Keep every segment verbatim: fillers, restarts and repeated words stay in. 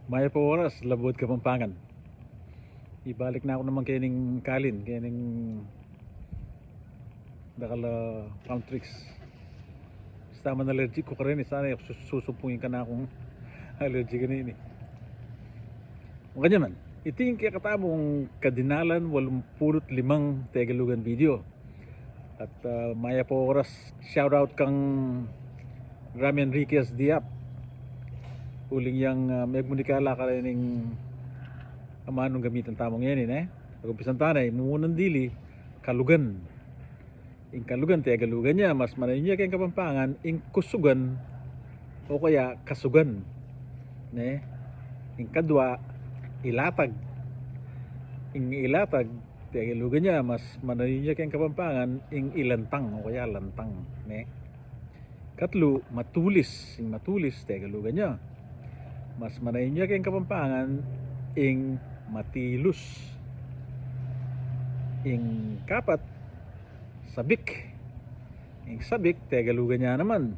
Mayap a oras, Labuad Kapampangan. Ibalik na ku naman kening kalin, kening dakal a palm tricks. Basta man allergic ku kareni, sana e ku sus-, susumpungin kanakung allergic kanini. Makanyan man, iti ing kekatamung kadinalan walumpulu't limang Tegalugan video. At, ah, mayap a oras, shout out kang Rami Enriquez Diap. Uling yang, ah, megmung di kala karening amanung gamitan tamu ngeni, ne? Pag-umpisan ta ne, mumunan dili, kalugan. Ing kalugan, Tegalugan ya, mas manayun ya keng Kapampangan, ing kusugan, o kaya kasugan, ne? Ing kadwa, ilatag. Ing ilatag, Tegalugan ya, mas manayun ya keng Kapampangan, ing ilantang, o kaya lantang, ne? Katlu, matulis. Ing matulis, Tegalugan ya, mas manayun ya keng Kapampangan, ing matilus. Ing kapat, sabik. Ing sabik, Tegalugan ya naman.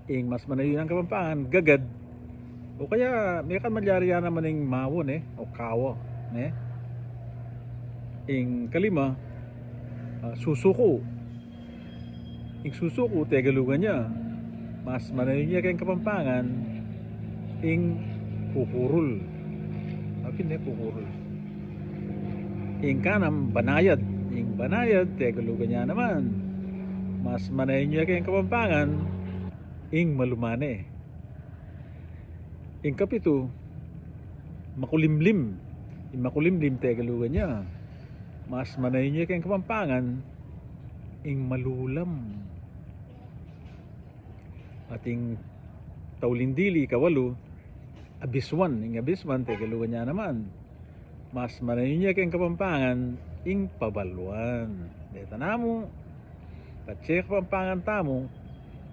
Ing mas manayun ya keng Kapampangan, gagad. O kaya, mekad malyari ya naman ing mawa, ne? O kawa, ne? Ing kalima, ah, susuku. Ing susuku, Tegalugan ya, mas manayun ya keng Kapampangan, ing kukurul. Apin ne, kukurul. Ing kanam, banayad. Ing banayad, Tegalugan ya naman, mas manayun ya keng Kapampangan, ing malumane. Ing kapitu, makulimlim. Ing makulimlim, Tegalugan ya, mas manayun ya keng Kapampangan, ing malulam. At ing tauling dili, kawalu, abiswan. Ing abiswan, Tegalugan ya naman, mas manayun ya keng Kapampangan, ing pabaluan. Deta namu, patse Kapampangan tamu,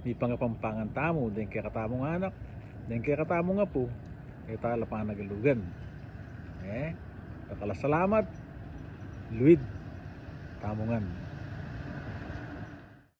mipangapampangan tamu, deng kekatamung anak, deng kekatamung apu, e ta la panagalugan. E, dakal a salamat, luid tamu ngan.